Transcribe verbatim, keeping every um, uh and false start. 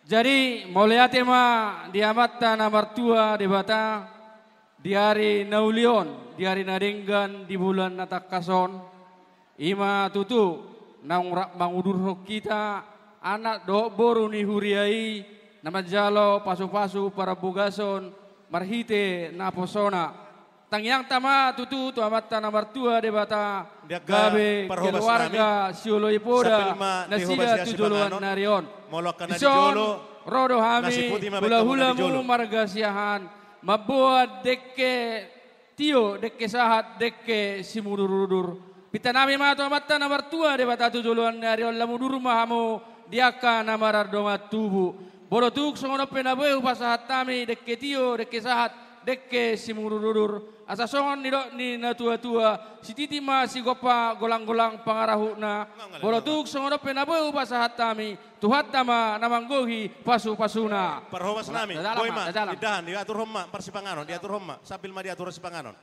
Jadi, mauliate ma di Amanta na martua Debata, di ari na uli on, di ari na denggan, di bulan na tangkas on, i ma tutu naung rap mangudurhon hita, anak dohot boru ni huria i, na manjalo pasupasu parbogason marhite naposona. Tangiangta ma tutu tu Amanta na martua Debata, gabe keluarga sioloi poda nasida tu joloan ni ari on. Dison, ro do hami, hulahulamu marga Siahaan, mamboan dengke tio, dengke sahat, dengke simudurudur. Pintanami ma tu Amanta na martua Debata tu joloan ni ari on, lam udur ma hamu di angka na marardongan tubu. Molo tung songon on pe na boi hupasahat hami dengke tio, dengke sahat, dengke simudurudur. Asa songon nidok ni natuatua, sititi ma sigompa, golanggolang pangarahutna. Molo tung songon on pe na boi hupasahat hami, Tuhanta ma na manggohi pasupasuna. Parhobasnami, boi ma, indahan, diaturhon ma parsipanganon, diaturhon ma, sambil ma diatur sipanganon.